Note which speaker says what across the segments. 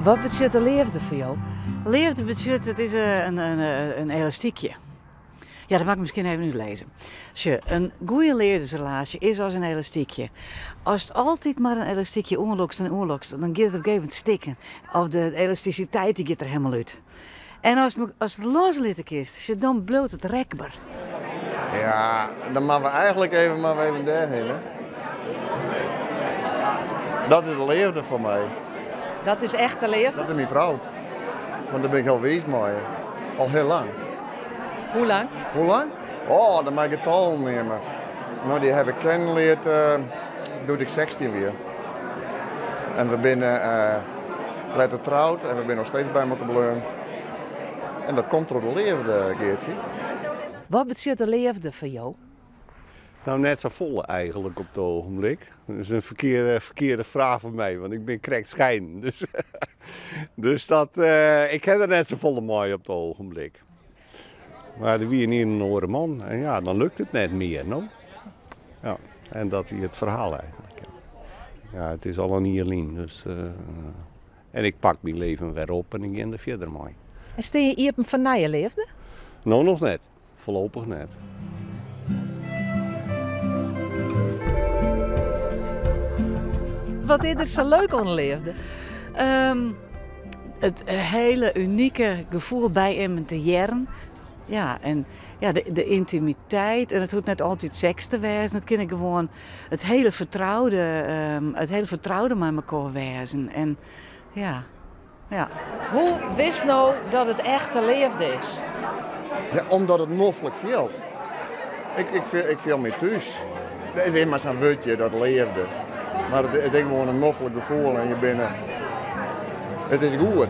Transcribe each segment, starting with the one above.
Speaker 1: Wat betsjut de leafde foar jo?
Speaker 2: Leafde betsjut, it is in, in, in elastykje. Ja, dat moat ik miskien even útlizze. Sjoch, in goede leafdesrelaasje is as in elastykje. Ast altyd mar in elastykje oanlûkst en oanlûkst, dan giet it op in gegeven momint stikken. Of de elastisiteit dy giet der helemaal út. En ast ast it loslitte kinst, sjoch, dan bliuwt it rekber.
Speaker 3: Ja, dan moatte we eigentlik even, moatte we even dêrhinne. Dat is de leafde foar my.
Speaker 1: Dat is echte leafde?
Speaker 3: Dat is myn frou. Want dêr bin ik hiel wiis mei. Al hiel lang.
Speaker 1: Hoe lang?
Speaker 3: Hoe lang? Oh, dan mei ik getallen neame. No, dy haw ik kennen leard uh, doe't ik 16 wie. En we binne uh, letter troud en we binne noch steeds by elkoar bleaun. En dat komt troch de leafde, Geartsje.
Speaker 1: Wat betsjut de leafde foar jo?
Speaker 4: Nou, net safolle eigentlik op it ogenblik. Dat is in ferkearde, ferkearde fraach foar my, want ik bin krekt skeiden. Dus, dus dat, uh, ik ha der net safolle mei op it ogenblik. Mar der wie in oare man en ja, dan lukt it net mear, no. Ja, en dat wie it ferhaal eigentlik. Ja, it is al in jier lyn, dus... Uh, en ik pak myn leven wer op en ik gean der fierder mei.
Speaker 1: En stean je iepen foar nije leafde?
Speaker 4: No, noch net. Foarlopich net.
Speaker 1: Wat is der sa leuk oan de leafde?
Speaker 2: Um, it hiele unike gefoel by immen te hearren. Ja, en ja, de, de yntimiteit. En it hoecht net altyd seks te wêzen. It kin ek gewoan it hiele fertroude, um, it hiele fertroude mei mekoar wêzen. En ja, ja.
Speaker 1: Hoe witst no dat it echte leafde is?
Speaker 3: Ja, omdat it noflik fielt. Ik, ik, fiel, ik fiel my thús. It is mar sa'n wurdje, dat leafde. Mar it, it is gewoan in noflik gefoel en je binne... It is goed.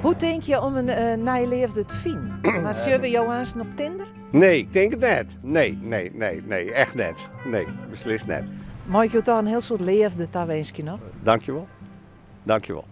Speaker 1: Hoe tinke je om in uh, nije leafde te finen? Mar sjogge we jo aansten op Tinder?
Speaker 4: Nee, ik tink it net. Nee, nee, nee, nee, echt net. Nee, beslist net.
Speaker 1: Mei ik jo toch in hiel soad leafde tawinskje noch?
Speaker 4: Dankjewol. Dankjewol.